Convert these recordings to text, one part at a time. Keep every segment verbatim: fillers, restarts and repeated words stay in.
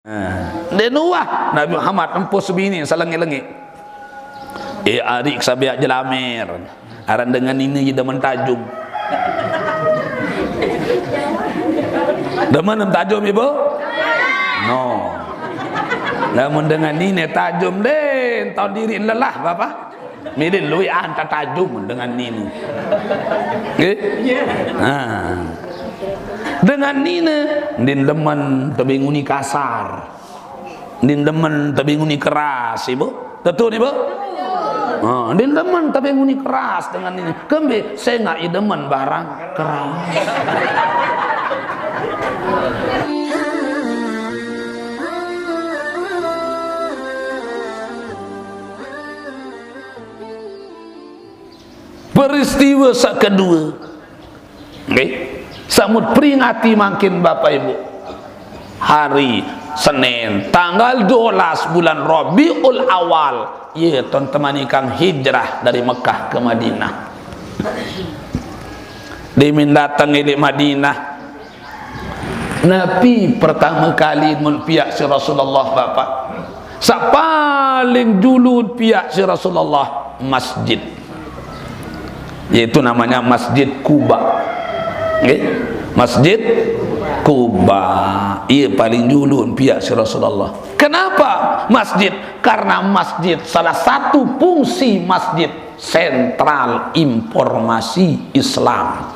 Ha. Ndeqne uwah Nabi Muhammad empoh sebini selenge-lenge. Eh, ari ke sabiaq jelamer. Aran dengan nine ye demen tajum. Demen em tajum, Ibu? No. Lamun dengan nine tajum, den, taun diriq lelah, Bapak. Mele lueq anta tajum dengan nine. Nggih? Ha. Dengan nine, ndin demen tebenguni kasar. Ndin demen tebenguni keras, Ibu. Tetu, Ibu? Ha, ndin demen tebenguni keras dengan nine. Kembe sengaq ye demen barang keras. Peristiwe saq kedue, nggih, saq mut peringati mangkin, Bapak Ibu, hari Senin, tanggal due belas bulan Rabiul Awal, ye, ton temanikang hijrah dari Mekah ke Madinah. Demin dateng leq Madinah, napi pertame kali mun piaq siq Rasulullah, Bapak? Saq paling julu piaq siq Rasulullah, masjid. Yaitu namanya Masjid Kuba. Nggih? Masjid Kuba. Ie paling julu piaq siq Rasulullah. Kenapa masjid? Karena masjid, salah satu fungsi masjid, sentral informasi Islam.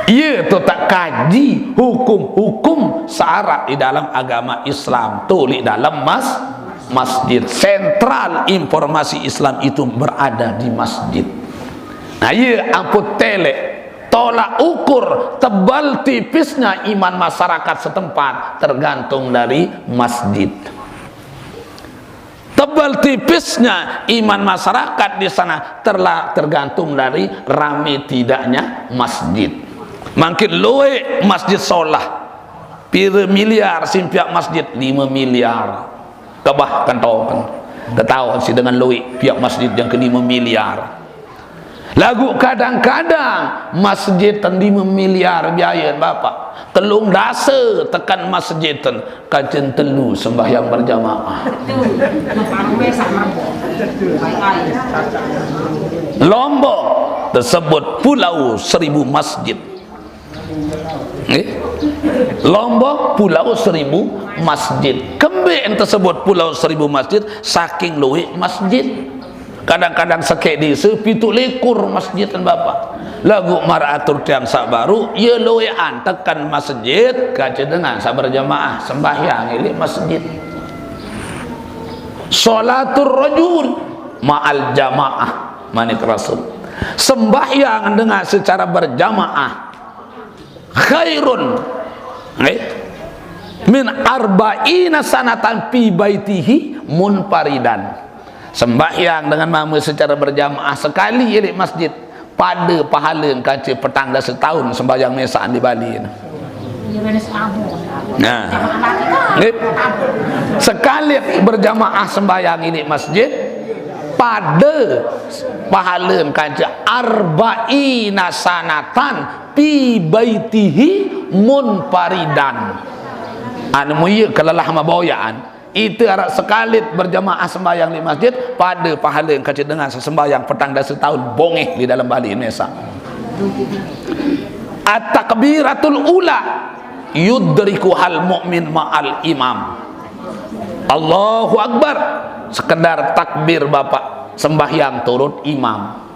Ie totak kaji hukum-hukum saq araq di dalam agama Islam, to leq dalam mas-, masjid. Sentral informasi Islam itu berada di masjid. Nah, ie ampun telek, tolak ukur tebal tipisnya iman masyarakat setempat tergantung dari masjid. Tebal tipisnya iman masyarakat di sana terla-, tergantung dari rame tidaknya masjid. Mangkin lueq masjid solah. Pire miliar siq piaq masjid? Lime miliar. Kebah kentoken. Ketaon siq dengan lueq piaq masjid yang ke lime miliar. Laguq kadang-kadang masjid ten lime miliar biayen, Bapak. Telung dase tekan masjid ten, kancen telu sembahyang berjamaah. Lombok tesebut pulau seribu masjid. Nggih. Lombok pulau seribu masjid. Kembe en tesebut pulau seribu masjid? Saking lueq masjid. Kadang-kadang sekeq dise pituq likur masjid, kan, Bapak. Laguq maraq atur tiang saq baruq, ye lueqan tekan masjid kance dengan saq berjamaah sembahyang leq masjid. Sholatur rajul ma'al jamaah, manik Rasul. Sembahyang dengan secara berjamaah khairun, eh, min arba'ina sanatan fi baitihi munfaridan. Sembahyang dengan mame secara berjamaah sekali leq masjid, pade pahale kance petang dase taun sembahyang mesaq di Bali. Nah, nggih. Sekali berjamaah sembahyang leq masjid, pade pahale kance arba'ina sanatan fi baitihi munfaridan. Anu muye kelelah maboyaan. Ite araq sekalit berjamaah sembahyang leq masjid, pade pahale kance dengan sesembahyang petang dase taun bongeh leq dalem Bali mesaq. At-takbiratul ula yudrikuhal mu'min ma'al imam. Allahu Akbar. Sekedar takbir, Bapak, sembahyang turut imam.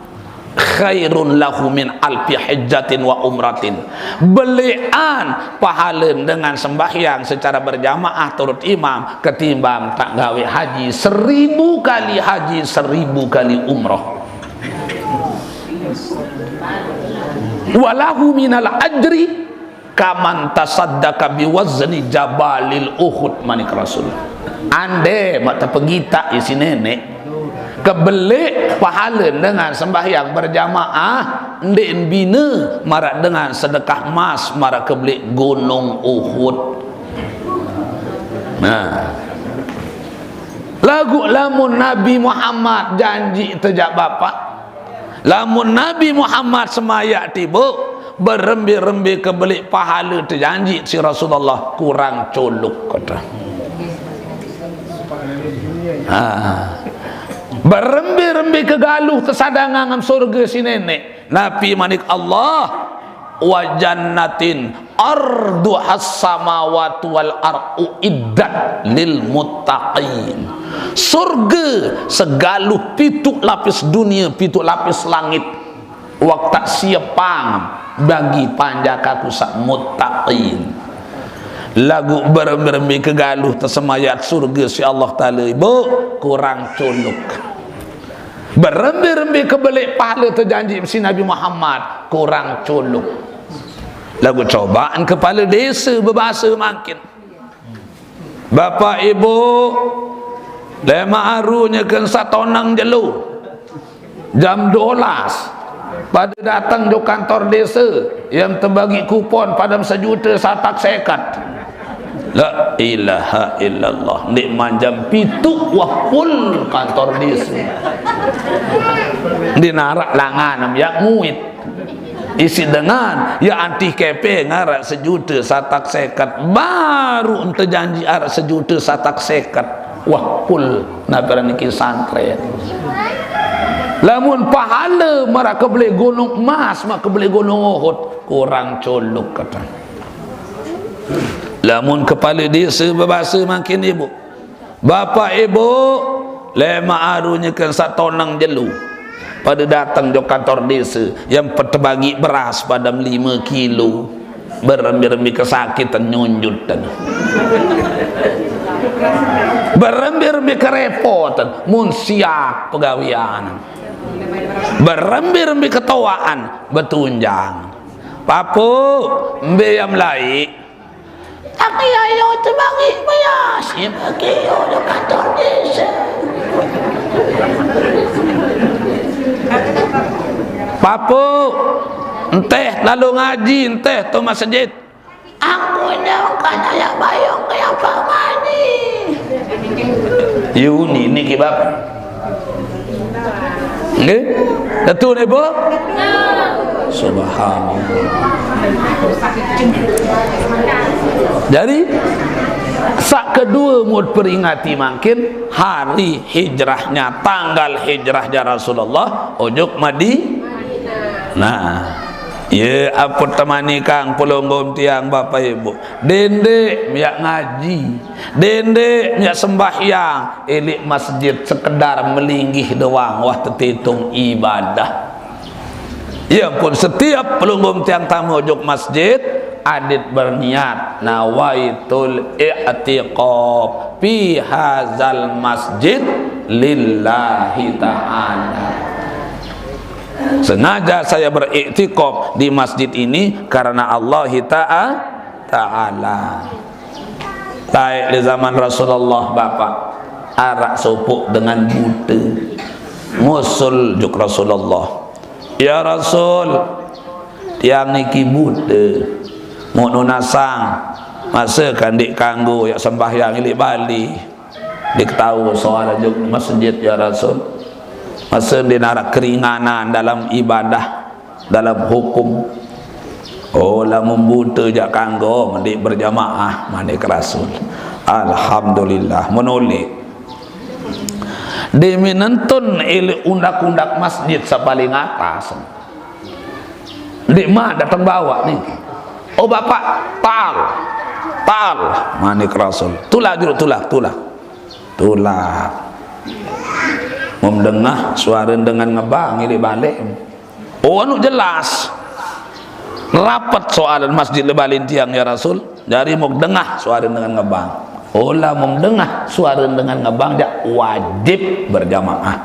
Khairun lahu min alfi hajjatin wa umratin. Beleqan pahalen dengan sembahyang secara berjamaah turut imam ketimbang tak gawe haji seribu kali haji, seribu kali umroh. Walahu minal ajri kaman tasaddaqa biwazni jabalil Uhud, manik Rasul. Ande maq tepegitaq isiq Neneq, kebeleq pahale dengan sembahyang berjamaah ndeq bine maraq dengan sedekah emas maraq kebeleq gunung Uhud. Nah. Laguq lamun Nabi Muhammad janji tejaq Bapak, lamun Nabi Muhammad semayaq tiboq, Berembe-rembe ke belik pahala tejanji si Rasulullah, kurang culuk, kata. Ha. Berembe-rembe ke galuh tesadangan ngan surga si nenek. Nabi manik Allah, "Wa jannatin arduhas samawati wal ardu iddat lil muttaqin." Surga segaluh pitu lapis dunia, pitu lapis langit. Wak tak siap pang bagi panjak aku sak muttaqin. Lagu berembe-rembe ke galuh tesemayat surga si Allah Ta'ala, ibu, kurang culuk. Berembe-rembe ke belik pahala tejanji si Nabi Muhammad, kurang culuk. Lagu cobaan kepala desa bebahasa makin. Bapak Ibu, lemak aru nyeken satonang jelu. Jam dua belas. Pada datang jo kantor desa, yang tebagi kupon padam sejuta satak sekat. La ilaha illallah. Ndik manjam pitu wah pul kantor desa. Ndik narak langan am yak nguit. Isi dengan, ya antih kepeng arak sejuta satak sekat. Baru ente janji arak sejuta satak sekat. Wah, pul naperan niki santren. Lamun pahala mara kebeli gunung emas, maka kebeli gunung Uhud, kurang culuk, kata. Lamun kepala desa bebahasa makin, ibu. Bapak Ibu, lemak aru nyeken satonang jelu. Pada datang jo kantor desa, yang petebagi beras padam lima kilo. Berembi-rembi kesakitan nyunjut tadi. Berembi-rembi kerepotan, mun siap pegawian. Berembi-rembi ketoaan, betunjang. Papu, mbe yang melai? Tapi ayo tebagi beras, ya bagi yo di kantor desa. Papu, enteh lalu ngaji, enteh tu masjid. Aku nya bukan anak bayung ke apa mani. Yuni ni kibab. Nggih? Betul, Ibu? Subhanallah. Jadi, sak kedua mau peringati makin hari hijrahnya, tanggal hijrahnya Rasulullah, ujuk Madi. Nah, ya, ampun temani kang pelonggom tiang, Bapak Ibu. Dende miak ngaji. Dende nya sembahyang, ilik masjid sekedar melinggih doang, wah tetitung ibadah. Ya pun, setiap pelunggung tiang tamu juk masjid, adit berniat, "Nawaitul i'tiqaf fi hazal masjid lillahi ta'ala." Sengaja saya beriktikaf di masjid ini karena Allah Ta'a-, Ta'ala. Taik di zaman Rasulullah, Bapak, arak sopok dengan buta. Ngusul juk Rasulullah, "Ya Rasul, tiang niki buta. Mau nunasang, masa kandik kanggo yak sembahyang ilik bali." Diketahui soal juk masjid, "Ya Rasul, masa di narak keringanan dalam ibadah, dalam hukum." "Oh, lamun buta jak kanggo, mending berjamaah," manik Rasul. Alhamdulillah, menoleh. Demi nentun ilik undak-undak masjid sapaling atas. Ndik mak datang bawa ni. "Oh, Bapak, tal. Tal," manik Rasul. "Tulak juruk, tulak, tulak. Tulak." Mau dengah suara dengan ngebang ilik balik. Oh, anu jelas. Rapat soalan masjid lebalin tiang, "Ya Rasul, jari mau dengah suara dengan ngebang." "Oh, lah mau dengah suara dengan ngebang, jak wajib berjamaah."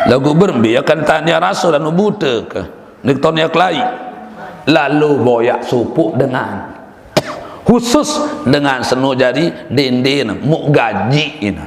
Lagu berembe akan tanya Rasul anu buta ke? Nik tanya kelai. Lalu boyak supuk dengan khusus dengan seno jari dende ne, muk gaji ina.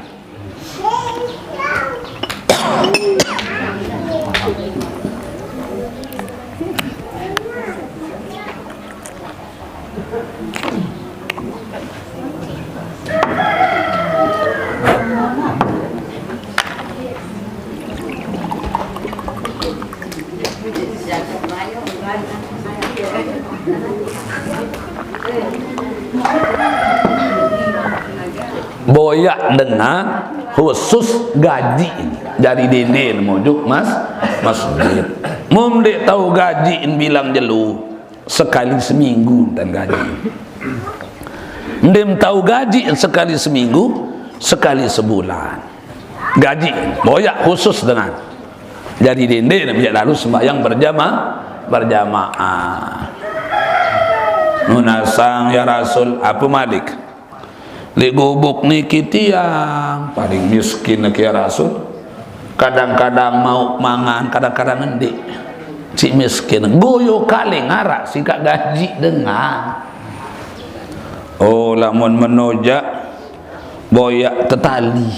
Boyak dengan khusus gaji. Jari dende nemu juk mas, masjid. Mun ndeq tau gaji bilang jelo, sekali seminggu ntan gaji. Ndeq tau gaji sekali seminggu, sekali sebulan. Gaji, boyak khusus dengan. Jari dende nemu jak lalu sembahyang berjama-, berjamaah. Nunasang, "Ya Rasul, ape malik?" "Leq gubuk niki tiang paling miskin niki, ya Rasul. Kadang-kadang mauq mangan, kadang-kadang ndeq. Siq miskin, goyo kali ngaraq sikaq gaji dengan." Oh, lamun meno jaq, boyak tetali.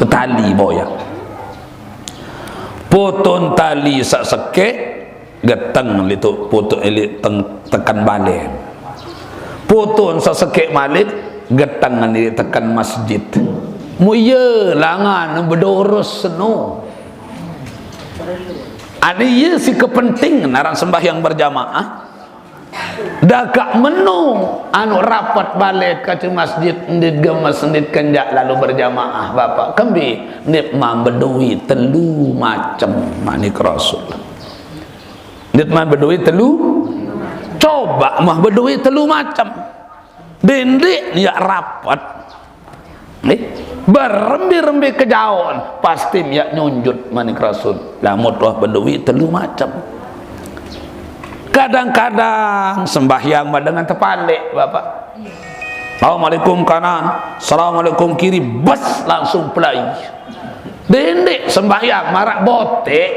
Tetali boyak. Putung tali saq sekeq, geteng leq tu-, putung, eh, leq teng-, teken balen. Putung saq sekeq malik, geteng leq teken masjid. Mu iye langan bedorus seno. Ane iye siq kepentingan aran sembahyang berjamaah. Dakaq meno anu rapet balen kance masjid, ndeq gemes, ndeq kenjaq lalu berjamaah, Bapak. Kembe? Ndeqman bedowe telu macem, manik Rasul. Ndeqman bedowe telu, coba mah bedowe telu macem. Dendeq niat rapet. Nggih. Berembe-rembe kejaoqn, pasti miaq nyunjut, manik Rasul. Lamun wah bedowe telu macem. Kadang-kadang sembahyang mah dengan tepaleq, Bapak. Assalamualaikum kanan, assalamualaikum kiri, bes langsung pelai. Dendeq sembahyang maraq boteq.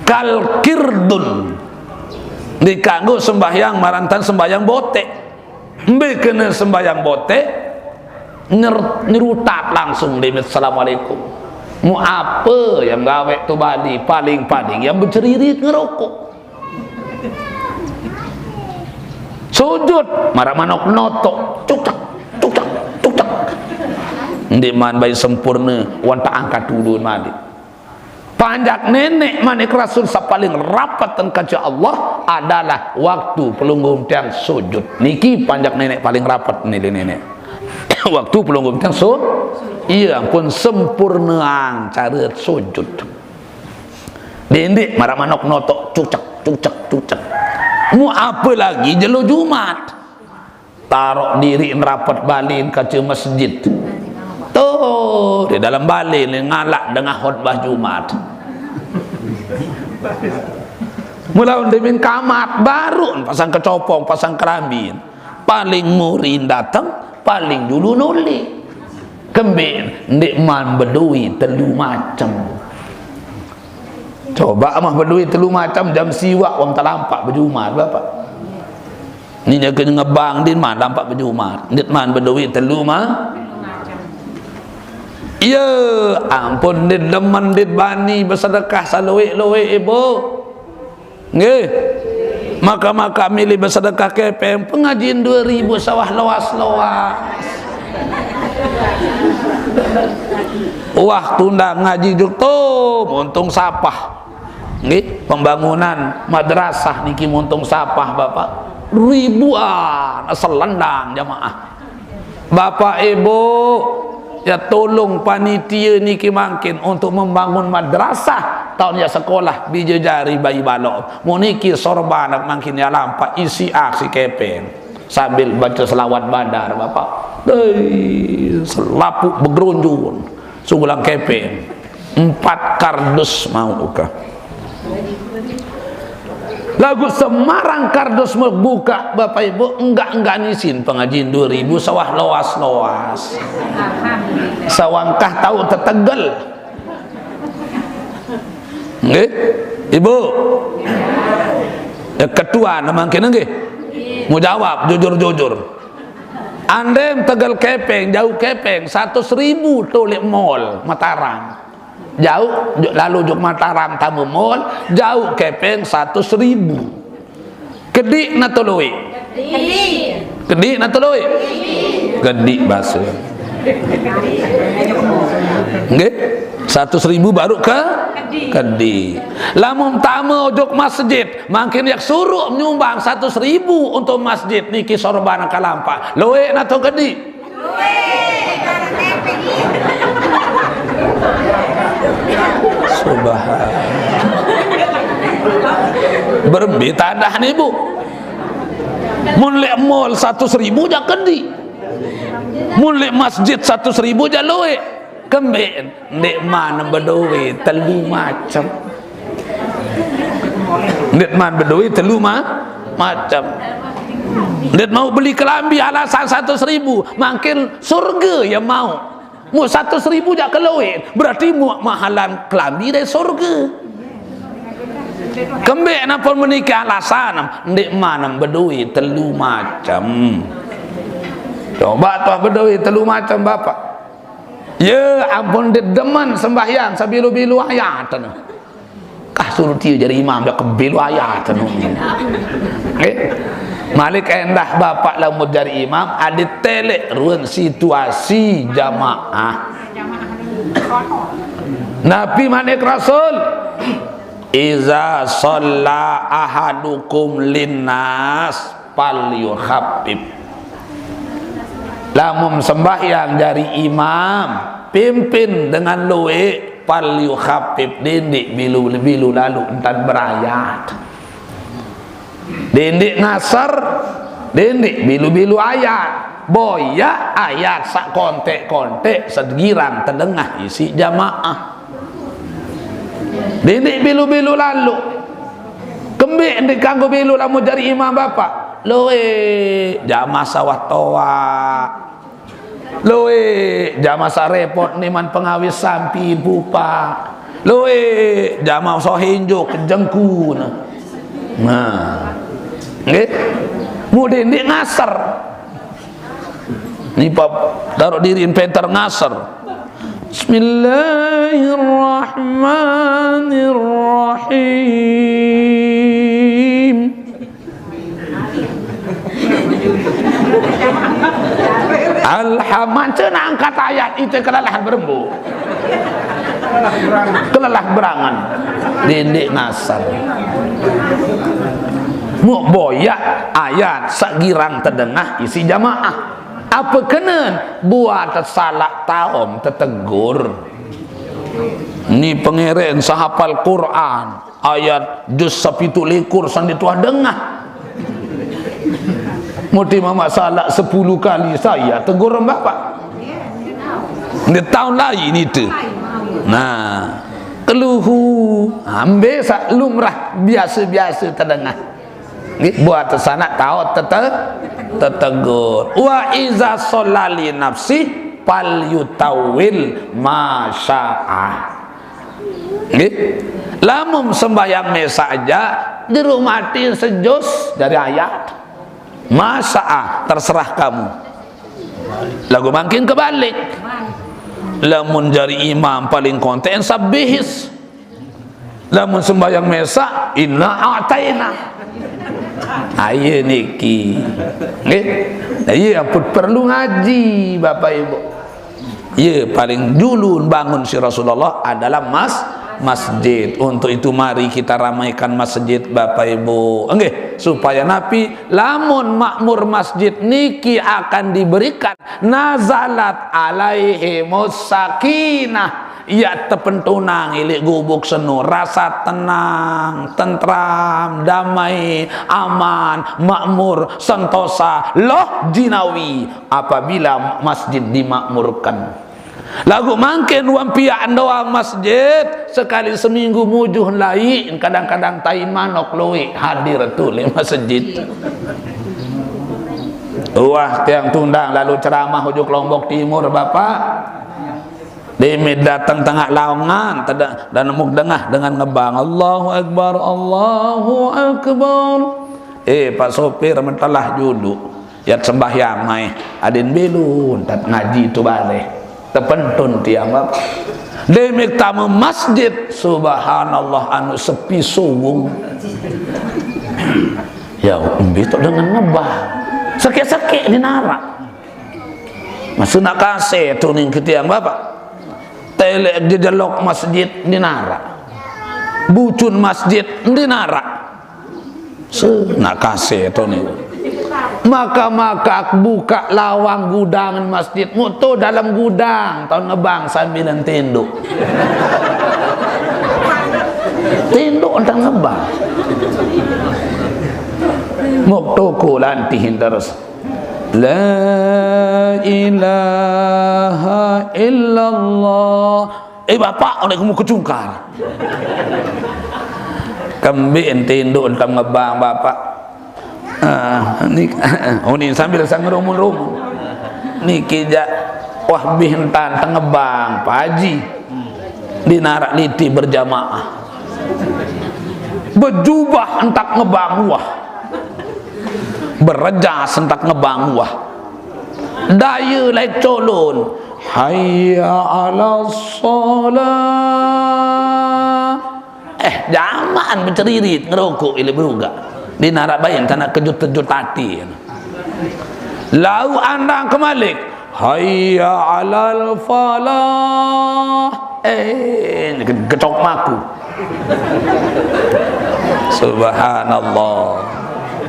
Kal kirdun. Ndeq kanggo sembahyang marantan sembahyang boteq. Mbe kene sembahyang boteq? Nyer-, nyerutat langsung lemet assalamualaikum. Mu ape yang gaweq tu bali, paling-paling yang beceririt ngerokok. Sujud, maraq manok notok, cukcak, cukcak, cukcak. Ndeqman bae sempurne, wan tak angkat ulun malik. Panjak neneq, manik Rasul, saq paling rapet engkance Allah adalah waktu pelungguh tiang sujud. Niki panjak neneq paling rapet niki neneq. Waktu pelungguh tiang su-, iya, ampun sempurneang care sujud. Dendeq maraq manok notok, cucek, cucek, cucek. Mu apelagi jelo Jumat. Taroq diriq rapet balen kance masjid. Tuh, di dalem balen ngalaq dengah khotbah Jumat. Mula ndeqman kamat, baruq pasang kecopong, pasang kerambin. Paling murin dateng, paling julu noleh. Kembe? Ndeqman bedowe telu macem. Coba mah bedowe telu macem, jam siwaq wong telampaq bejumat, Bapak. Ni nyeke ngebang din man lampaq bejumat. Ndeqman bedowe telu ma-, iya, ampun, ndeq demen, ndeq bani besedekah seloeq-loeq, Ibu. Nggih. Maka-maka milih besedekah kepeng, pengajian due ribu sawah loas-loas. Wah, tundang ngaji juk tu, muntung sapah. Nggih, pembangunan madrasah niki muntung sapah, Bapak. Ribuan selendang jamaah. Bapak Ibu, ya, tolong panitia niki mangkin untuk membangun madrasah, taun ya sekolah bije jari bayi balok. Mun niki sorban mangkin ya lampaq isiaq siq kepeng. Sambil bace selawat badar, Bapak. Dei, selapuq begerunjun. Sugulang kepeng. Empat kardus mauq uka. Laguq semarang kardus mebukaq, Bapak Ibu, enggak-enggak nisin pengajian due ribu sawah loas-loas. Sawangkah tau tetegel. Nggih? Ibu. Eh, ketua mangkin nggih. Mu jawab jujur-jujur. Andem tegel kepeng, jauq kepeng, satus ribu tu leq mall Mataram. Jauq, jauq lalu juk Mataram tame mall, jauq kepeng satus ribu. Kediq ne toloe? Kediq ne toloe? Kediq base. Nggih? Seratus ribu baru ke kedi. Lamun tame ojok masjid, mangkin yak suruh nyumbang seratus ribu untuk masjid niki sorban kalampa. Luwek napa kedi? Subhan. Berembe tanah ni, Bu? Mun lek mall seratus ribu jak kedi. Mun lek masjid seratus ribu jak luwek. Kembe ndeqman bedoe telu macem. Ndeqman bedoe telu ma-, macem. Ndeq mau beli kelambi alasan seratus ribu, mangkin surge ye mau. Mu seratus ribu jak keluwe, berarti mu mahalan kelambi dari surge. Kembe napa meniki alasan, ndeqman bedoe telu macem. Coba tuh bedoe telu macem, Bapak. Ye ampun, ndeq demen sembahyang sebilu-bilu ayat. Kah suruh tie jari imam dak kebilu ayat. Eh? Malik endah Bapak lamun jari imam, ade telek ruen situasi jamaah. Nabi manik Rasul, "Iza shalla ahadukum linnas falyukhaffif." Lamun sembahyang jari imam, pimpin dengan luwek, falyukhaffif, dindik bilu-bilu lalu entan berayat. Dindik ngasar, dindik bilu-bilu ayat. Boyak ayat sak kontek-kontek segirang tedengah isiq jamaah. Dindik bilu-bilu lalu. Kembe ndeq kanggo bilu lamun jari imam Bapak? Luwek jamaah sawah toaq. Luwek jamaah saq repot niman pengawis sampi pupa. Luwek jamaah sohinjo kejengkun. Nah. Nggih. Mudin ndeq ngasar. Ni pap taruh diri penter ngasar. Bismillahirrahmanirrahim. Alhamdulillah, angkat ayat itu kelelahan berembu. Kelelah berangan. Dindik ngasar. Muk boyak ayat segirang tedengah isi jamaah. Apa kenen buat salak taom tetegur. Ni pengeren sahapal Quran, ayat juz sapitu likur sandi tuah dengah. Muti mamak salak sepuluh kali saya tegur bapak. Di tahun lain itu. Nah, keluhu ambil sak lumrah biasa-biasa tedengah. Nggih, buat sanak taot tete-, tetegur. Wa iza shalla li nafsi fal yutawil masyaah. Nggih. Lamun sembahyang mesaq aja, jero mati sejus dari ayat. Masyaah, terserah kamu. Lagu mangkin kebalik. Lamun jari imam paling konten sabihis. Lamun sembahyang mesaq, inna a'taina. Aye niki. Nggih. Aye ampun perlu ngaji, Bapak Ibu. Ye paling dulu bangun si Rasulullah adalah mas-, masjid. Untuk itu mari kita ramaikan masjid, Bapak Ibu. Nggih, supaya napi lamun makmur masjid niki akan diberikan nazalat alaihimus sakinah. Iya tepentunang ilik gubuk seno, rasa tenang, tentram, damai, aman, makmur, sentosa, loh jinawi apabila masjid dimakmurkan. Lagu mangkin wampiak doang masjid, sekali seminggu mujuh lain, kadang-kadang tai manok luwek hadir tu leq masjid. Wah, tiang tundang lalu ceramah ujuk Lombok Timur, Bapak. Deme dateng tengaq laongan, teda-, dan muk dengah dengan ngebang, "Allahu Akbar, Allahu Akbar." Eh, Pak Sopir mentelah julu. Yat sembahyang mai, adin belun, tat ngaji tu baleh. Tepentun tiang, Bapak. Deme tame masjid, subhanallah, anu sepi suwung. Ya, mbe tok dengan ngebang. Sekek-sekek ni narak. Masuk nak kasih tu ning ke tiang, Bapak. Telek jejelok masjid, ndi narak. Bucun masjid, ndi narak. Se, nak kase to ni. Maka-maka buka lawang gudang masjid, muk to dalam gudang, taun ngebang sambilan tinduk. Tinduk taun ngebang. Muk toko lantihin terus. La ilaha illallah. Eh, bapak, oleh kamu kecungkar. Kembe ente induk entam ngebang, bapak. Ah, ni, oh, ni sambil sang ngerumun-rumun. Niki jak, wah, bih entan tengebang, Pak Haji. Ndi narak liti berjamaah. Bejubah entak ngebang wah. Berejas entak ngebang wah. Daya laik colon. Hayya 'alas shalah. Eh, jamaan beceririt ngerokok ile beruga. Ndi narak bain tanah kejut-kejut hati. Lau andang kemalik. Hayya 'alal falah. Eh, gecok maku. Subhanallah.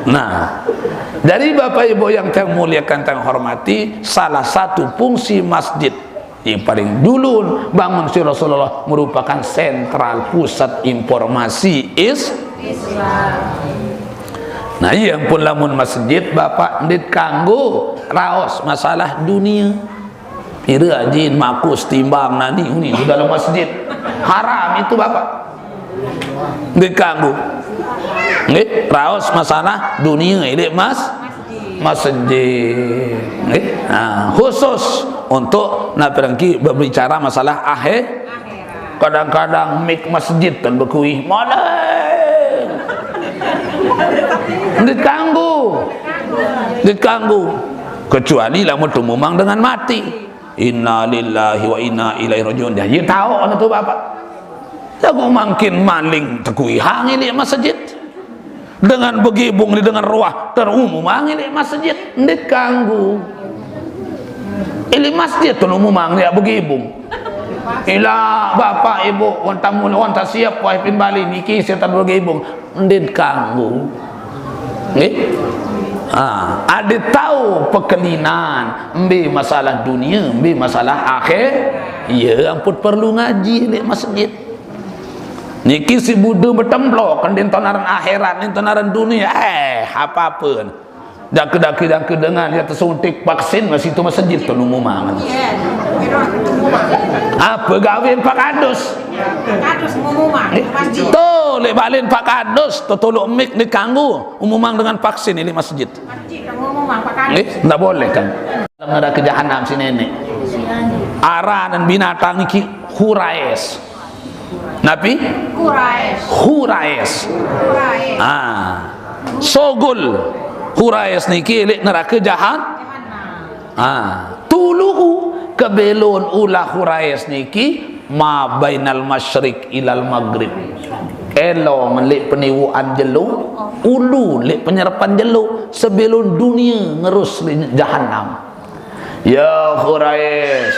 Nah, dari Bapak Ibu yang saya muliakan, saya hormati, salah satu fungsi masjid yang paling dulu bangun si Rasulullah merupakan sentral pusat informasi is Islam. Nah, iya pun lamun masjid, Bapak, ndit kanggo raos masalah dunia. Pira ajin makus timbang nani uni di dalam masjid. Haram itu, Bapak. Ndit kanggo. Nggih, raos masalah dunia ini, Mas. Masjid. Nggih. Nah, khusus untuk napi rengki berbicara masalah akhir. Kadang-kadang mik masjid kan bekuih, "Maling!" Ndit kanggo. Ndit kanggo. Kecuali lamun tumumang dengan mati. Inna lillahi wa inna ilaihi rajiun. Dia, ya tahu anu tu, Bapak. Lagu mangkin maling tekuih hang ini masjid. Dengan begibung ni dengan ruah terumumang ili masjid, ndit kanggo. Ili masjid tu umumang ni begibung. Ila bapak ibu, wan tamu, wan tasiap, wahai pin Bali, niki setan begibung, ndit kanggo. Nggih? Ah, ade tahu pekelinan, mbe masalah dunia, mbe masalah akhir. Iya, ampun perlu ngaji di masjid. Niki si Buddha betemplok, kendin tonaran akhirat, nin tonaran dunia. Eh, apa-apa. Daki-daki, daki dengan ya tersuntik vaksin masih itu masjid tu umumang. Apa gawin Pak Kadus? Kadus umumang, masjid. Tu, lek balen Pak Kadus, tu tuluk mik ni kanggo, umumang dengan vaksin ini masjid. Masjid, umumang, Pak Kadus. Eh, ndak boleh kan? Dalam neraka jahanam si nenek. Aranan binatang iki Hurais. Napi? Hurais. Hurais. Hurais. Ah. Sogol. Hurais niki elik neraka jahan. Ah. Tuluhu kebelon ulah Hurais niki ma bainal masyrik ilal maghrib. Elo ngelik peniwuan jelo, ulu lik penyerepan jelo, sebelon dunia ngerus li jahanam. Ya Hurais,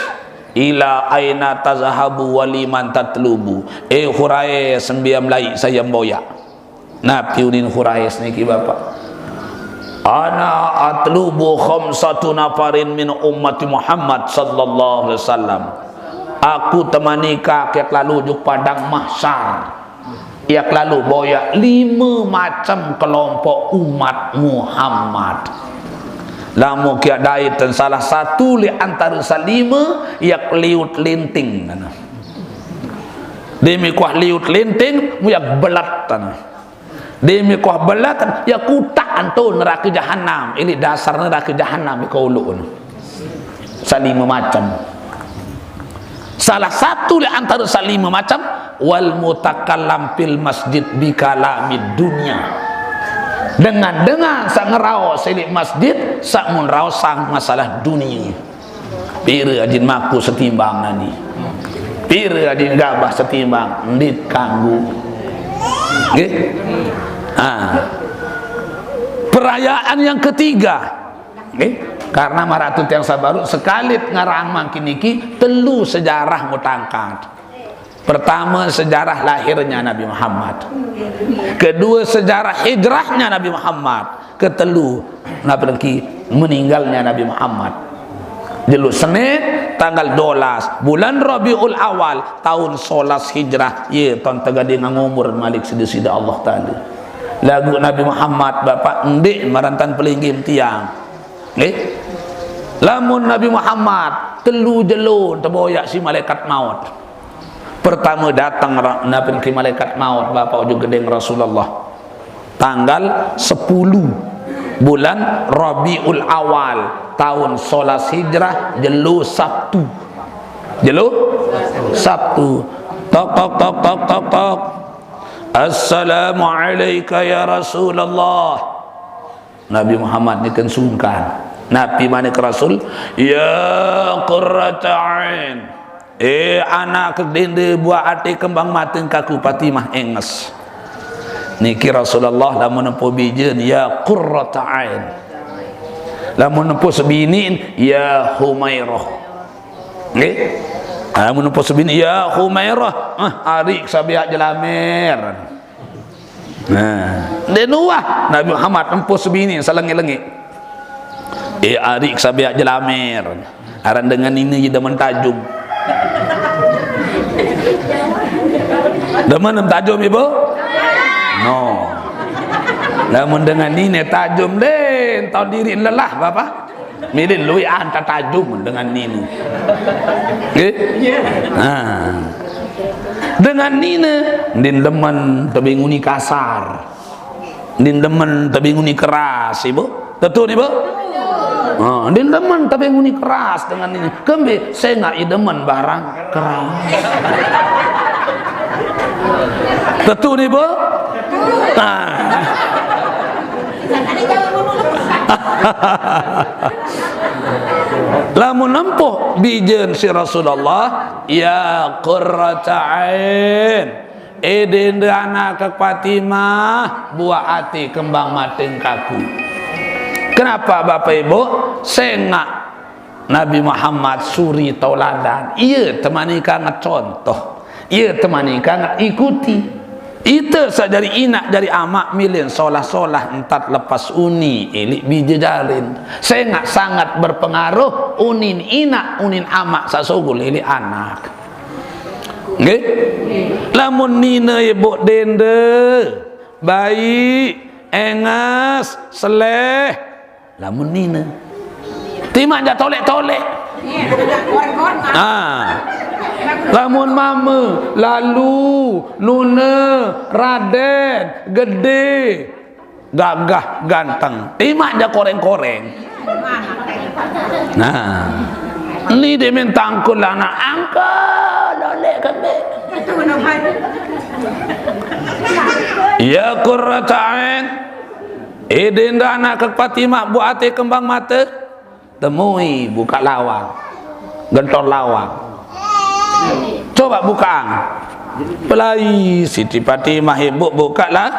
ila aina tazhabu wa liman tatlubu. Eh Hurais, sembiam lai saya boyak. Napi unin Hurais niki, Bapak? Ana atlubu khamsatu nafarin min ummati Muhammad sallallahu alaihi wasallam. Aku temani kakek lalu juk padang mahsyar. Ia kelalu boyak lima macam kelompok umat Muhammad. Lamun kia dait dan salah satu li antara salima, ia liut linting. Demi kuah liut linting, mu ia belat tanah. Demi kuah belat, ia kutak antu neraka jahanam. Ini dasar neraka jahanam, kau ulun. Salima macam. Salah satu di antara salima macam, wal mutakallam fil masjid bikalamid dunia. Dengan-dengan sak ngeraos silik masjid, sak mun raos sang masalah dunia. Pira ajin maku setimbang nani. Pira ajin gabah setimbang, ndit kanggu. Nggih? Ah. Perayaan yang ketiga, Nggih, karena maratu tiang sabaru sekalit ngarang mangkin niki telu sejarah mutangkat. Pertama, sejarah lahirnya Nabi Muhammad. Kedua, sejarah hijrahnya Nabi Muhammad. Ketelu, napa niki, meninggalnya Nabi Muhammad. Jelo Senin, tanggal dua belas bulan Rabiul Awal, tahun solas Hijrah, ye ton tegading ngumur malik sida-sida Allah Taala. Lagu Nabi Muhammad, Bapak, ndik marantan pelinggih tiang. Nggih. Lamun Nabi Muhammad, telu jelo teboyak si malaikat maut. Pertama datang ra-, Nabi ke malaikat maut, Bapak, ujuk gedeng Rasulullah. Tanggal sepuluh bulan Rabiul Awal, tahun solas Hijrah, jelo Sabtu. Jelo Sabtu. Tok, tok, tok, tok, tok, tok. "Assalamu alaika ya Rasulullah." Nabi Muhammad niken sungkan. Nabi manik Rasul, "Ya qurrata ain. Eh, anak dende buah ati kembang mata kaku Fatimah enges." Niki Rasulullah lamun nempuh bijen, "Ya qurrata ain." Lamun nempuh sebinin, "Ya Humairah." Nggih. Lamun nempuh sebinin, "Ya Humairah." Ah, ari sabiak jelamer. Nah, den uah Nabi Muhammad empuh sebini selengit-lengit. Eh, ari sabiak jelamer. Aran dengan ini ye demen tajum. Demen em tajum, Ibu? No. Lamun dengan ini tajum, den tahu diri lelah, Bapak. Milih lui anta tajum dengan nini. Nggih? Nah. Dengan nini, ndin demen tebinguni kasar. Ndin demen tebinguni keras, Ibu. Tetu ni, Bu? Ha, ndin demen tebinguni keras dengan nini. Kembe, sengak i demen barang keras. Tetu ni, Bu? Ha. Lamun nempuh bijen si Rasulullah, "Ya qurrata ain, eh, dende anak Fatimah, buah ati kembang mata kaku." Kenapa, Bapak Ibu? Sengak Nabi Muhammad suri tauladan. Iya temani kanget contoh. Iya temani kanget ikuti. Ite sajari inak jari amak milin solah-solah entat lepas uni ilik bije jarin. Sengak sangat berpengaruh unin inak, unin amak sasogol ilik anak. Nggih? Lamun nine ibu dende, baik, enges, seleh, lamun nine. Timak ja tolek-tolek. Ah. Lamun mame, lalu, nune, raden, gede, gagah, ganteng. Timak ja koreng-koreng. Nah. Ni dia main tangkul lah anak angka, lolek kebe. Ya qurrata ain. Eh, denda anak ke Fatimah buah ati kembang mata. Temui buka lawang. Gentor lawang. Coba bukaan. Pelai Siti Fatimah ibu buka lah.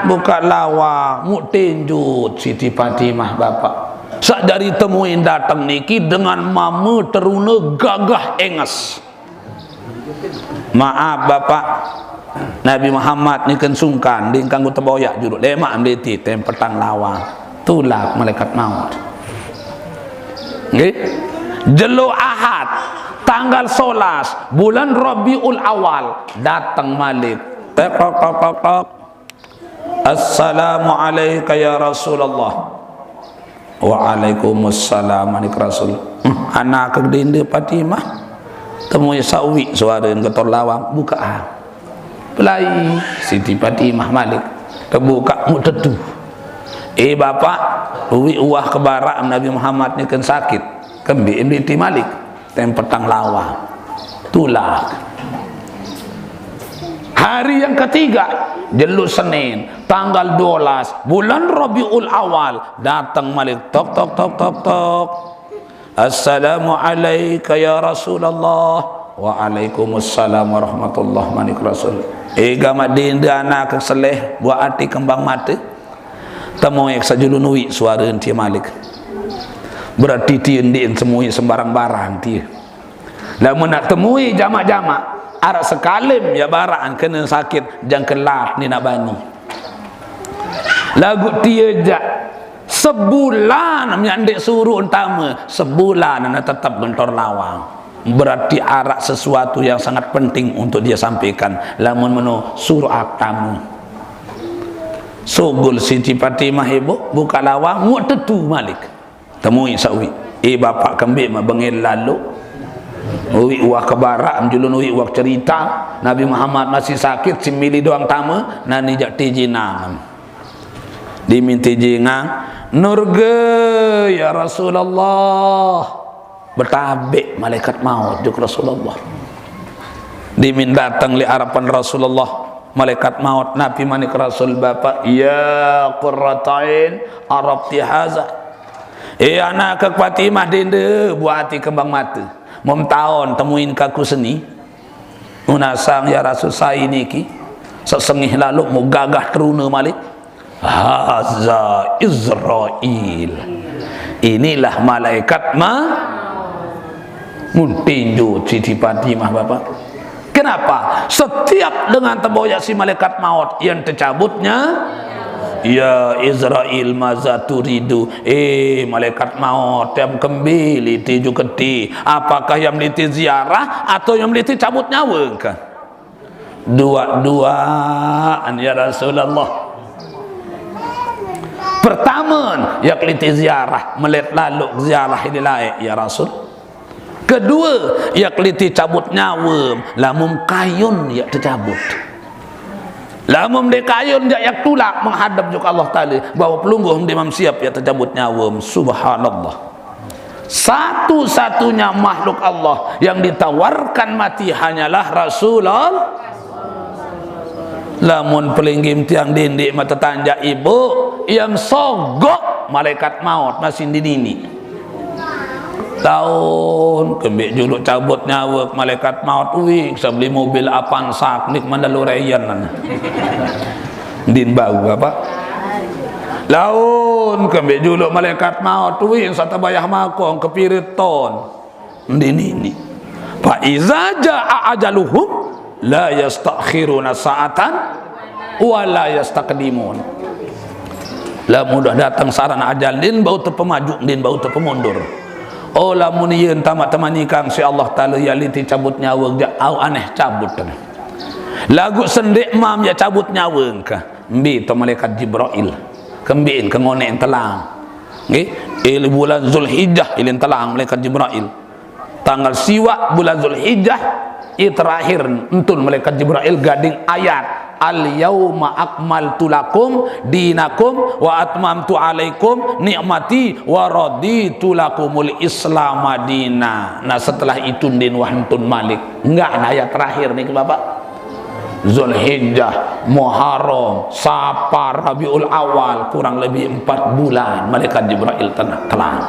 Buka lawang. Muk tenjut Siti Fatimah, Bapak. Sak jari temui datang niki dengan mama teruna gagah enges. Maaf, Bapak. Nabi Muhammad niken sungkan, ding kanggo teboyak juru. Lemak meliti tem petang lawang. Tulak malaikat maut. Nggih. Jelo Ahad, tanggal solas, bulan Rabiul Awal, datang malik. Tek, tok, tok, tok, tok. "Assalamu alaika ya Rasulullah." "Waalaikumsalam," manik Rasul. Hmm, anak ke dende Fatimah. Temui sawi suara getor lawang, bukaan. Pelai Siti Fatimah malik. Kebuka muk tetu. Eh, Bapak, uwi uah ke barak Nabi Muhammad niken sakit. Kembi, embi ti malik. Tem petang lawang. Tulak. Hari yang ketiga, jelo Senin, tanggal dua belas, bulan Rabiul Awal, datang malik. Tok, tok, tok, tok, tok. "Assalamu alaika ya Rasulullah." "Waalaikumsalam warahmatullah," manik Rasul. Eh, gamat dende anak seleh, buah ati kembang mata. Temui sajulu nuwi suara enti malik. Berarti tie ndeqn temui sembarang barang tie. Lamun nak temui jamaq-jamaq, araq sekalim ya baraq kene sakit, jangke lat ni nak bani. Laguq tie jaq sebulan miaq ndeq suruq tame, sebulan ne tetep gentor lawang. Berarti araq sesuatu yang sangat penting untuk dia sampaikan. Lamun meno suruq ak tame. Sugul Siti Fatimah, ibu, buka lawang, muq tetu malik. Temui saq uiq. Eh, bapaq kembeq mebengel lalo. Uiq uah kebaraq, mejulun uiq uah cerita. Nabi Muhammad masih sakit, si mili doang tame, nani jaq tijinang. Dimin tijingang, "Nurge, ya Rasulullah." Betabeq malaikat maut juk Rasulullah. Dimin dateng leq arepan Rasulullah, malaikat maut, napi manik Rasul, "Bapaq, ya qurratain, arabti haza." Eh, anake Fatimah, dende buaq ati kembang mate. Mem taon temuin kaku seni. Unasang ya Rasul sai niki. Sesengih lalo mu gagah terune malik. Haza Izrail. Inilah malaikat ma-, mun tinju Siti Fatimah, Bapak. Kenapa? Setiap dengan teboyaq si malaikat maut, yang tecabutnya, "Ya Izrail, maza turidu?" Eh, malaikat maut, yang kembili tiju keti. Apakah yang meliti ziarah atau yang meliti cabut nyawa engke? Dua-duaan, ya Rasulullah. Pertame, ya keliti ziarah, melet lalo ziarah ini laeq, ya Rasul. Kedue, ya keliti cabut nyawe, lamun kayun ya tecabut. Lamun ndeq kayun jaq ya tulak menghadap juk Allah Taala, bahwe pelungguh ndeq mam siap ya tecabut nyawe. Subhanallah. Satu-satunya makhluk Allah yang ditawarkan mati hanyalah Rasulullah. Lamun pelinggih tiang dindiq mate tanjak ibu, yang sogok malaikat maut masih dinini. Laun kembeq juluq cabut nyawe malaikat maut, uiq, sebeli mobil Avanza nik Mandalorian. Din bau apa? Laun kembeq juluq malaikat maut, uiq, saq tebayah makong kepire ton. Ndin ini. Fa iza jaa ajaluhum la yastakhiruna sa'atan wa la yastaqdimun. Lamun udah dateng saran ajal, ndin bau tepemaju, ndin bau tepemundur. Oh, lamun ie entamaq temanikang siq Allah Taala, ya liti cabut nyawe jaq, au aneh cabut. Laguq sendeq mam ya cabut nyawe engke. Mbe to malaikat Jibrail? Kembeqn ke ngoneq telang? Nggih, eh, bulan Zulhijjah ilin telang malaikat Jibrail. Tanggal siwaq bulan Zulhijjah, ie terakhir entun malaikat Jibrail gading ayat, "Al yauma akmaltu lakum dinakum wa atmamtu alaikum ni'mati wa raditu lakumul Islama dina." Nah, setelah itu ndin wah entun malik. Enggak, nah, ayat terakhir niki, Bapak. Zulhijjah, Muharram, Safar, Rabiul Awal, kurang lebih empat bulan malaikat Jibrail tenaq telang.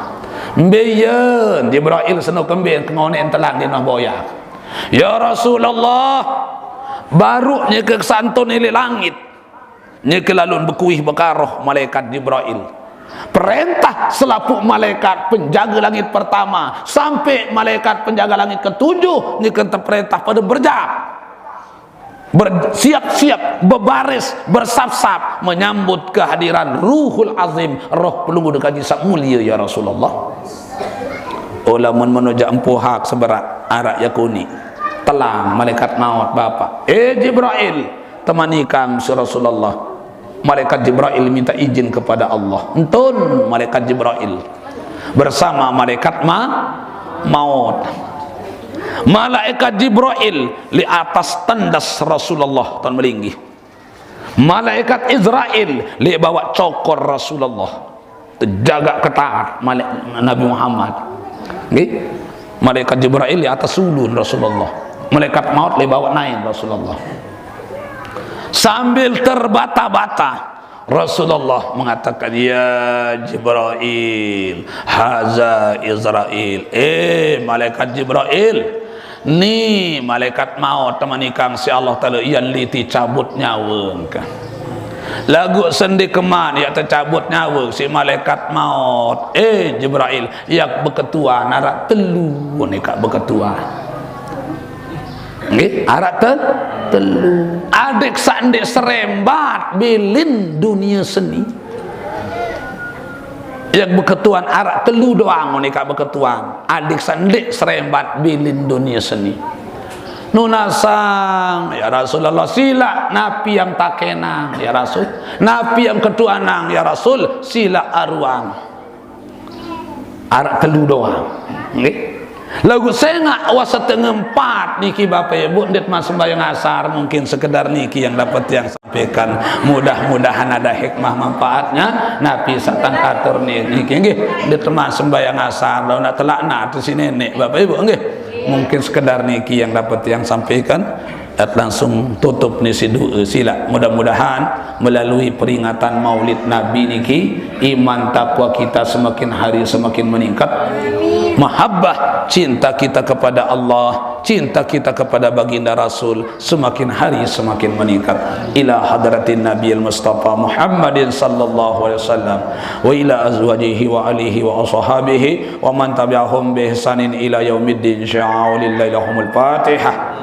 Mbe yen Jibrail seno kembeq ke ngoneq telang di nah boyaq? Ya Rasulullah, baruq nyeke santun ileq langit. Nyeke lalun bekuih bekaroh malaikat Jibrail. Perentah selapuq malaikat penjage langit pertama sampe malaikat penjage langit ketujuh nyeke teperentah pade berjap. Bersiap-siap, bebaris, bersap-sap menyambut kehadiran Ruhul Azim, roh pelungguh dekaji saq mulie, ya Rasulullah. Oh, lamun meno jaq empuhak seberaq araq yakuni. Telang malaikat maut, Bapak. "Eh, Jibrail, temanikang siq Rasulullah." Malaikat Jibrail minta izin kepada Allah. Entun malaikat Jibrail bersama malaikat ma-, maut. Malaikat Jibrail leq atas tendes Rasulullah ton melinggih. Malaikat Izrail leq bawaq cokor Rasulullah. Tejagaq ketat male-, Nabi Muhammad. Nggih. Malaikat Jibrail leq atas ulun Rasulullah. Malaikat maut leq bawaq naen Rasulullah. Sambil terbata-bata, Rasulullah mengatakan, "Ya Jibrail, haza Izrail." Eh, malaikat Jibrail, ni malaikat maut temanikang siq Allah Taala, yan liti cabut nyawe engke. Laguq sendikeman yaq tecabut nyawe siq malaikat maut. Eh, Jibrail, yaq beketuan araq telu, nike beketuan. Nggih, araq te-, telu. Adeq saq ndeq serembat bilin dunie seni. Yaq beketuan araq telu doang, nike beketuan. Adeq saq ndeq serembat bilin dunie seni. Nunasang, ya Rasulullah, silaq napi am takenang, ya Rasul. Napi am ketuanang, ya Rasul, silaq aruan. Araq telu doang. Nggih. Laguq sengaq wah setengah empat niki, Bapak Ibu, ndeq teman sembahyang asar, mungkin sekedar niki yang dapat tiang sampaikan. Mudah-mudahan ada hikmah manfaatnya. Napi saq tang katur ni-, niki, nggih, ndeq teman sembahyang asar, laun naq telaknat si neneq, Bapak Ibu, nggih. Mungkin sekedar niki yang dapat tiang sampaikan. Et langsung tutup ni si doe silaq. Mudah-mudahan melalui peringatan Maulid Nabi niki, iman takwa kita semakin hari semakin meningkat. Mahabbah, cinta kita kepada Allah, cinta kita kepada Baginda Rasul semakin hari semakin meningkat. Ila hadratin Nabi al-Mustafa Muhammadin sallallahu alaihi wasallam, wa ila azwajihi wa alihi wa ashabihi wa man tabi'ahum bi ihsanin ila yaumiddin. Syi'a lillahi lahumul Fatihah.